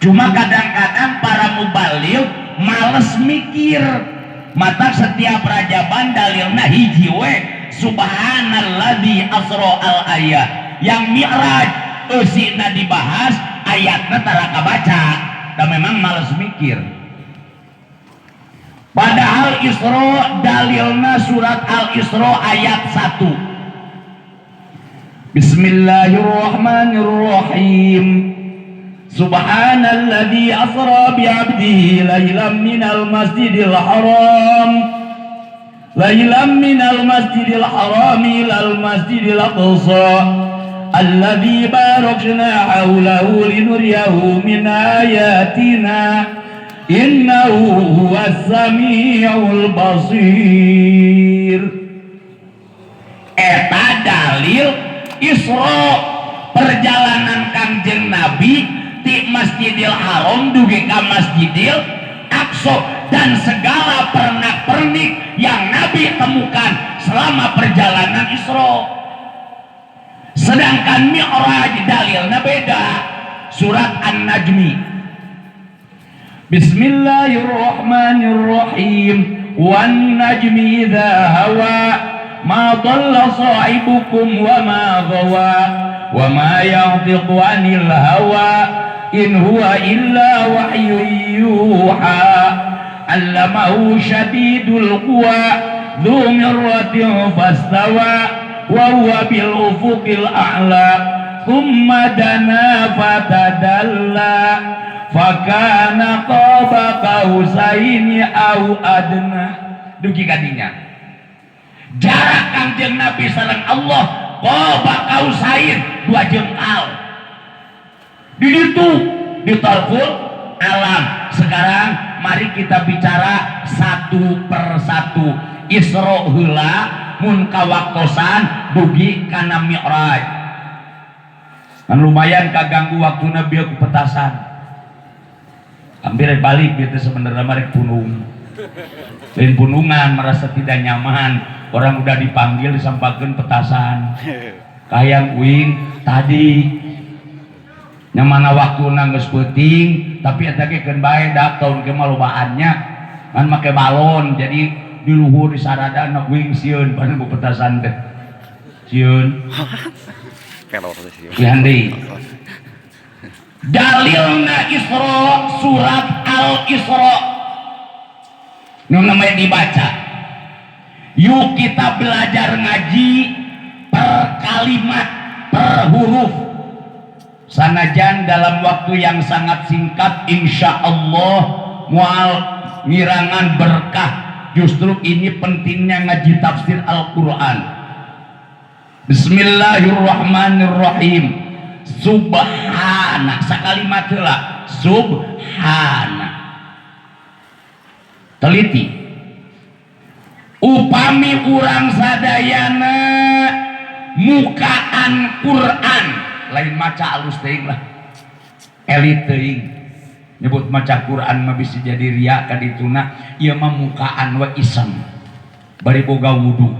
Cuma kadang-kadang para mubaligh males mikir, mata setiap rajaban dalilna hiji we, subhanalladzi asra al ayat. Yang mi'raj eusina dibahas, ayatna tara kabaca dan memang males mikir. Padahal Isra dalilna surat Al-Isra ayat 1. Bismillahirrahmanirrahim. Subhanalladzi asra bi'abdihi lailan minal masjidil haram lailan minal masjidil harami ilal masjidil aqsa alladzi barakna haulahu linuriyahu min ayatina innahu huwas samiul basir. Eta dalil Isra, perjalanan Kangjeng Nabi di Masjidil Haram dugi ka Masjidil Aqsa dan segala pernak-pernik yang Nabi temukan selama perjalanan Isra. Sedangkan Mi'raj dalilnya beda, surat An-Najmi. Bismillahirrahmanirrahim. Wan najmi idza hawa ma dhalla sahibukum wa ma ghawa wa ma yantiqu anil hawa in huwa illa wahyun yuha allamahu syadidul quwa dzu mirratin fastawa wa huwa bil ufuqil a'la thumma dana fatadalla fakana qaba qausaini au adna. Dugi kadinya jarak Kangjeng Nabi sareng Allah qaba qausain, 2 jengkal di ditu di tarful alam. Sekarang mari kita bicara satu per satu. Isra heula, mun kawaktosan dugi kana Mi'raj. Kan lumayan kaganggu waktu Nabi aku petasan, hampir balik gitu. Sebenarnya mereka punung, lain punungan, merasa tidak nyaman. Orang udah dipanggil, disampaikan petasan kayang uing tadi yang mana waktu geus peuting, tapi eta ge keun bae dak tahun ke mah lobaannya kan make balon. Jadi di luhur di sarada anak uing sieun pada bu petasan teh sieun. Kelor sih. Lihan deui dalilna Isra, surat Al-Isra nu namanya dibaca. Yuk kita belajar ngaji per kalimat, per huruf. Sanajan dalam waktu yang sangat singkat, insya Allah mual ngirangan berkah. Justru ini pentingnya ngaji tafsir Al-Quran. Bismillahirrahmanirrahim. Subhana, sakalimat heula, subhana. Teliti. Upami urang sadayana mukaan Quran, lain maca alus teuing lah, elit teuing. Nyebut maca Quran mah bisa jadi ria ka dituna. Ieu mah mukaan we iseng bari boga wudu,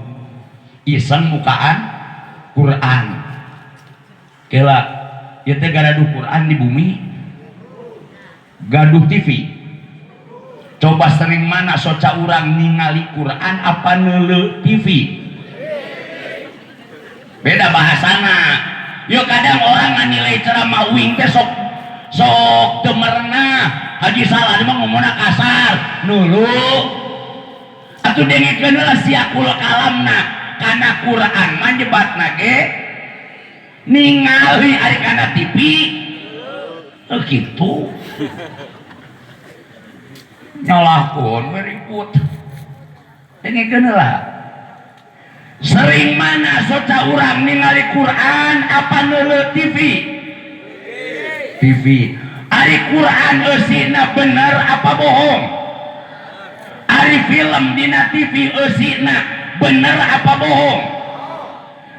iseng mukaan Quran. Kela ieu teh gaduh Quran di bumi, gaduh TV. Coba sering mana soca urang ningali Quran apa neuleu TV? Beda bahasana. Yuk, kadang orang nganilai ceramah uing teh sok sok temerna haji salah, dia mah ngomongna kasar nulu. Atuh dengekeun lah siakul kalamna. Kana Quran mah nyebatna ge ningali, ari kana TV oh gitu nyalahkeun we ribut. Dengekeun lah, sering mana soca urang ningali Quran apa neuleu TV? TV. Ari Quran eusina bener apa bohong? Ari film dina TV eusina bener apa bohong?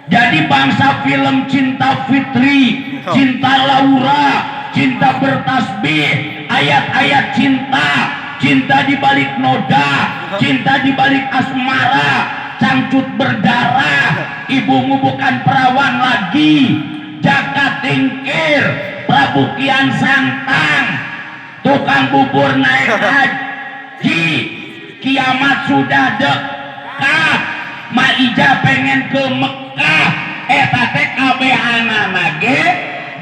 Jadi bangsa film Cinta Fitri, Cinta Laura, Cinta Bertasbih, ayat-ayat cinta, cinta di balik noda, cinta di balik asmara, cangcut berdarah, ibumu bukan perawan lagi, Jaka Tingkir, Prabu Kian Santang, Tukang bubur naik haji. Kiamat sudah dekat, Maija pengen ke Mekah. Eta teh kabehanana ge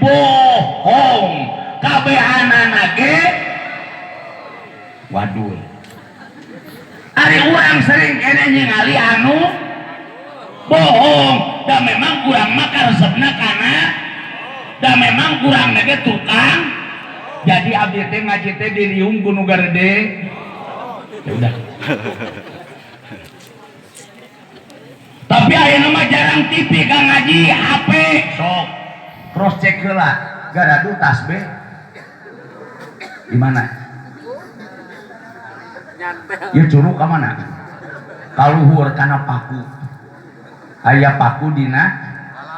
bohong, kabehanana ge wadul. Ari urang sering keneh ningali anu bohong, da memang kurang mah karesepna kana, da memang kurang ge tukang. Jadi abdi teh ngaji teh diriung ku nu garede. Ya udah, tapi ayeuna mah jarang TV kang ngaji, HP sok cross check heula. Garadu tasbih di mana? Ya curug ka mana? Kaluhur kana paku, aya paku dina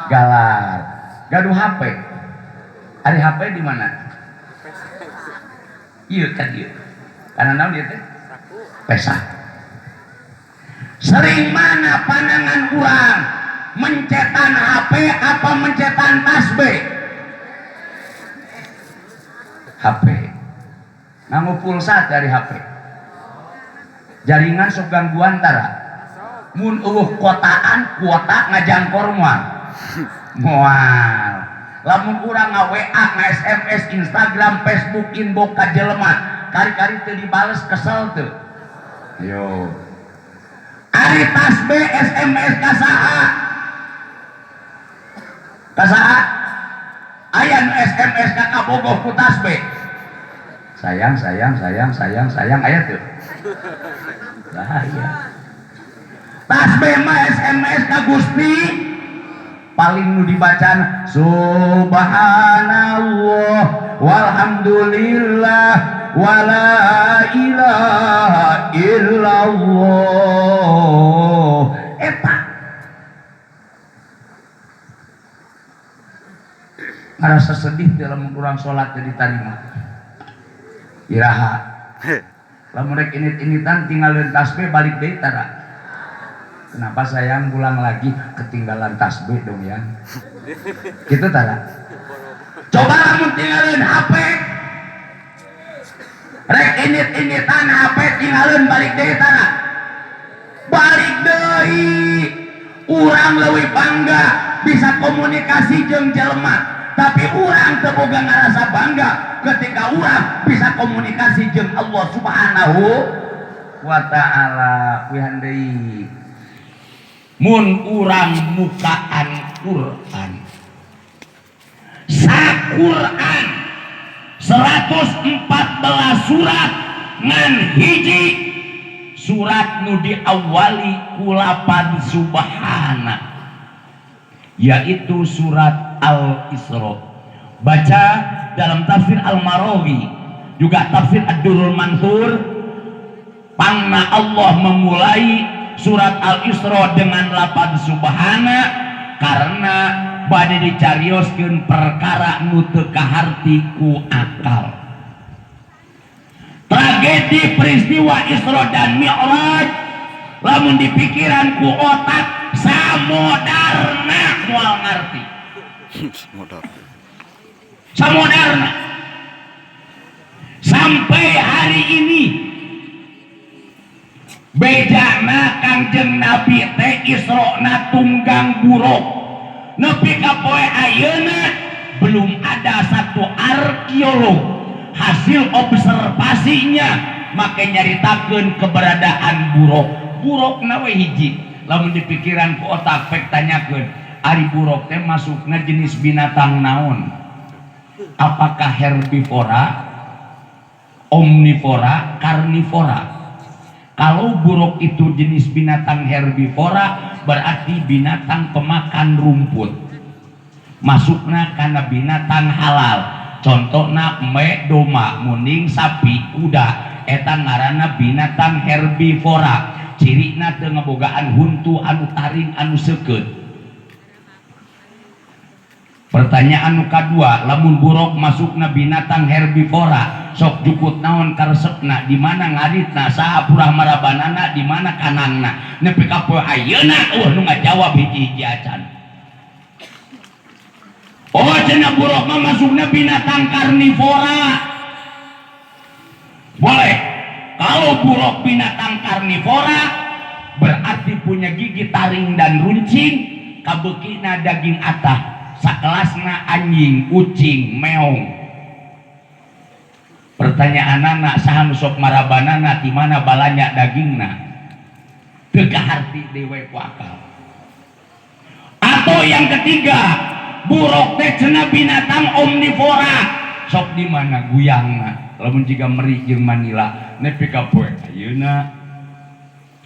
galar. Gaduh HP. Ari HP di mana? Ieu kan ieu karena naon ieu teh pesak. Sering mana pandangan urang, mencetan HP apa mencetan tasbih? HP nganggo pulsa. Dari HP jaringan sok gangguan tara? Mun euweuh kotaan, kuota ngajangkor moal? Moal. Lamun urang nga WA, nga SMS, Instagram, Facebook, inbox ka jelema, kari-kari teu dibales, kesel teu? Ayo, ari tasbih SMS ka saha? Ka saha? Aya nu SMS ka kabogoh ku tasbih, "Sayang, sayang, sayang, sayang, sayang," aya teu? Bahaya. Tasbih mah SMS ka Gusti, paling nu dibacaan subhanallah walhamdulillah wala ilaha illallah. Eta ngarasa sedih dalam urang sholat jadi tarima iraha? Lamun rek init-initan tinggalin tasbih, balik deui tara? "Kenapa sayang pulang lagi?" "Ketinggalan tasbih dong." Ya gitu tara? Coba lamun tinggalin HP, rek init-initan, HP tinggalin, balik deui tara? Balik deui. Urang leuwih bangga bisa komunikasi jeung jelema, tapi urang teu boga ngarasa bangga ketika urang bisa komunikasi jeung Allah Subhanahu wa Ta'ala. Wihan deui, mun urang mukaan Quran, sa-Quran 114 surat, ngan hiji surat nu diawali ku lapad subhana, yaitu surat Al-Isra. Baca dalam tafsir Al-Marawi, juga tafsir Ad-Durrul Mansur, pangna Allah memulai surat Al-Isra dengan lapad subhana karena bade dicarioskeun perkara nu teu kaharti ku akal. Tragedi peristiwa Isra dan Mi'raj lamun dipikiran ku otak samodarna moal ngarti. Modal. Samodarna sampai hari ini bejana Kangjeng Nabi teh Isrona tunggang buruk, nepi ka poe ayeuna belum ada satu arkeolog hasil observasinya make nyaritakeun keberadaan buruk. Buruk we hiji. Lamun dipikiran ku otak, pek tanyakeun, ari buruk teh masukna jenis binatang naon? Apakah herbivora, omnivora, karnivora? Kalau buruk itu jenis binatang herbivora, berarti binatang pemakan rumput, masukna karena binatang halal. Contohna embe, domba, munding, sapi, kuda, eta ngaranna binatang herbivora. Cirina teu ngabogaan huntu anu taring, anu seukeut. Pertanyaan nu kadua, lamun buruk masukna binatang herbivora, sok jukut naon karesepna? Di mana ngaritna? Saha purah marabanana? Di mana kanangna? Nepi ka poe ayeuna euweuh nu ngajawab hiji-hiji acan. Oh, cenah buruk mah masukna binatang karnivora. Boleh. Kalau buraq binatang karnivora, berarti punya gigi taring dan runcing, kabeukina daging atah, sakelasna anjing, ucing, meong. Pertanyaan anak, saha nu sok marabanana, di mana balanya dagingna? Teu kaharti deui ku akal. Atau yang ketiga, buraq teh cenah binatang omnivora. Sok di mana guyangna? Lamun jiga meri jeung Manila nepi ka poe ayeuna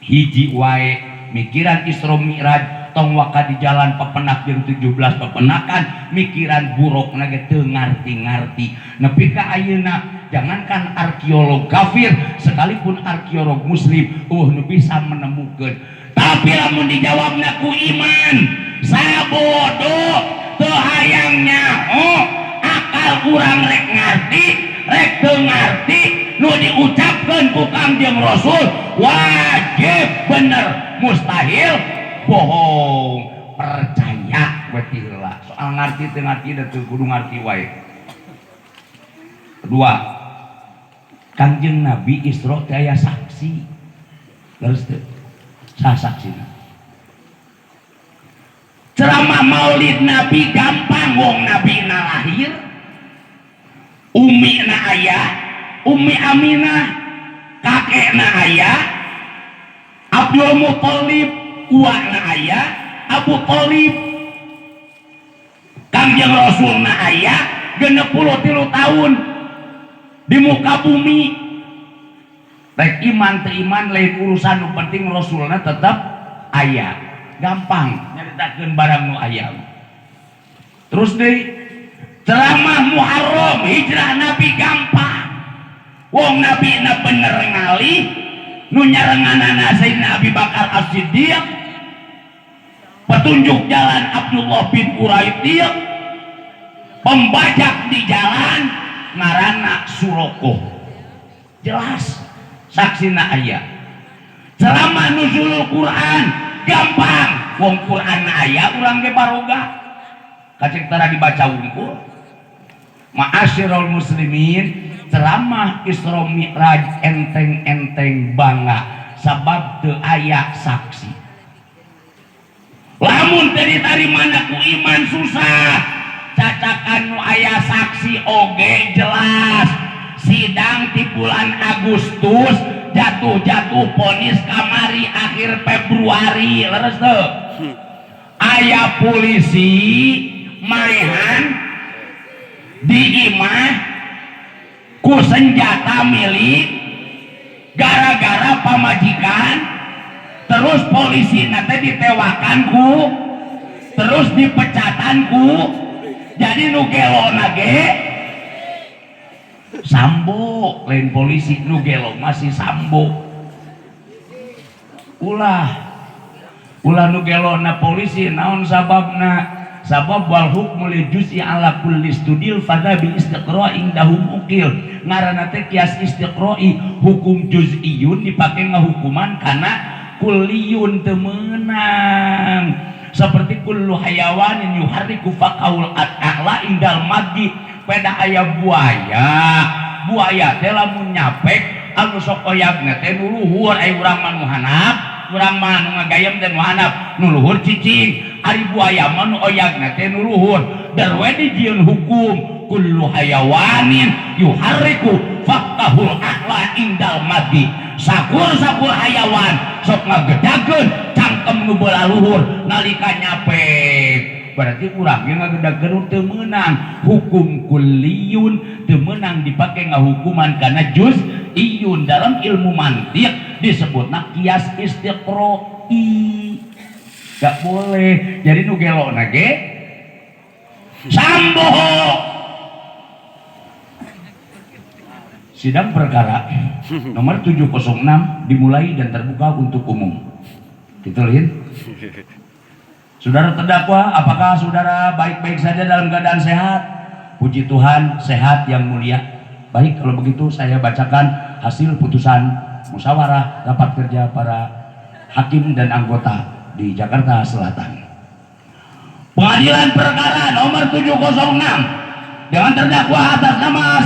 hiji wae mikiran Isra Mi'raj, tong waka di jalan pepenak jeung 17 pepenakan mikiran buraq na ge teu ngarti-ngarti nepi ka ayeuna. Jangankan arkeolog kafir, sekalipun arkeolog muslim nu bisa menemukan. Tapi lamun dijawabna ku iman, sabodo teu hayang nyaho, akal urang rek ngarti rek teu ngarti, nu diucapkeun ku Kangjeng Rasul wajib bener, mustahil bohong. Percaya we ti heula. Soal ngarti teu ngarti da teu kudu ngarti wae. Kedua, Kangjeng Nabi Isra teh aya saksi. Leres teu? Saha saksina? Ceramah Maulid Nabi gampang, wong Nabi na lahir, umi na aya, Umi Aminah, kakek na aya, Abdul Muthalib, uwa na aya, Abu Thalib, Kangjeng Rasul na aya, 63 tahun di muka bumi. Baik iman teu iman lain urusan, nu penting Rasulna tetap aya. Gampang nyaritakeun barang nu aya. Terus deui, ceramah Muharram hijrah Nabi gampang, wong Nabi na bener ngalih, nu nyarenganana Sayyidina Abi Bakar As-Siddiq, petunjuk jalan Abdullah bin Uraiqith, pembajak di jalan ngaranna Suraqah. Jelas saksina aya. Ceramah nuzulul Quran gampang, wong Quran aya, urang ge baroga kacek tara dibaca wungkul. Ma'asyiral muslimin, ceramah Isra Mi'raj enteng-enteng bangga sabab teu aya saksi. Lamun teu ditarimana ku iman susah. Cacakan nu aya saksi oge jelas, sidang di bulan Agustus, jatuh-jatuh vonis kamari akhir Februari. Leres teu? Aya polisi maehan di imah ku senjata milik gara-gara pamajikan, terus polisi nanti ditewakan ku, terus dipecatan ku. Jadi nu gelo nage Sambo, lain polisi, nu gelo masih Sambo. Ulah ulah nu gelo na polisi. Naon sababna? Sabab wal hukmu li juz'i ala kulli istudil fadza bil istiqra'i indahum uqil. Ngaranna teh kias istiqra'i, hukum juz'iyun dipake ngahukuman kana kulliyun teu meunang. Seperti kullu hayawanin yuharriku faqaul a'la indal madgi. Peda aya buaya, buaya teh lamun nyapek anu sok oyagna teh nu luhur. Aya urang mah nu handap, urang mah nu ngagayem teh nu handap, nu luhur cicing. Ari buaya mah nu oyagna teh nu luhur. Darwe dijieun hukum kullu hayawanin yuharriku faqahul a'la indal madgi. Sakur-sakur hayawan sok ngagedageun cangkem nu belah luhur nalika nyapek. Berarti urang ge ngagedageun teu meunang. Hukum kulliyun teu meunang dipake ngahukuman kana juz'iyun. Dalam ilmu mantiq disebutna kias istiqra'i, gak boleh. Jadi nu gelo ge Sambo. Sidang perkara nomor 706 dimulai dan terbuka untuk umum. Kita lihat. Saudara terdakwa, apakah saudara baik-baik saja dalam keadaan sehat? Puji Tuhan, sehat yang mulia. Baik, kalau begitu saya bacakan hasil putusan musyawarah rapat kerja para hakim dan anggota di Jakarta Selatan. Pengadilan perkara nomor 706 dengan terdakwa atas nama